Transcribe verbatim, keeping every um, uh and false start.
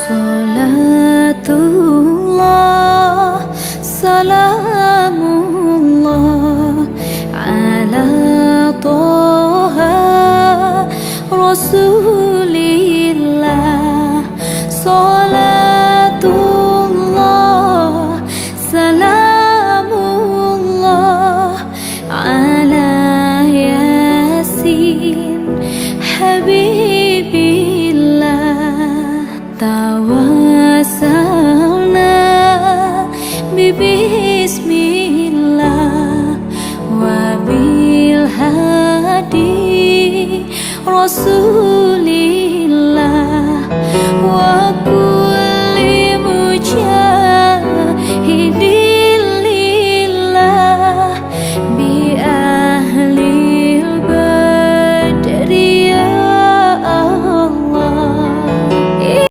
Salatullah, salamullah ala Toha Rasulillah. Salatullah, salamullah ala Yasin Habibillah. Tawassalna bibismillah wa bil hadi Rasul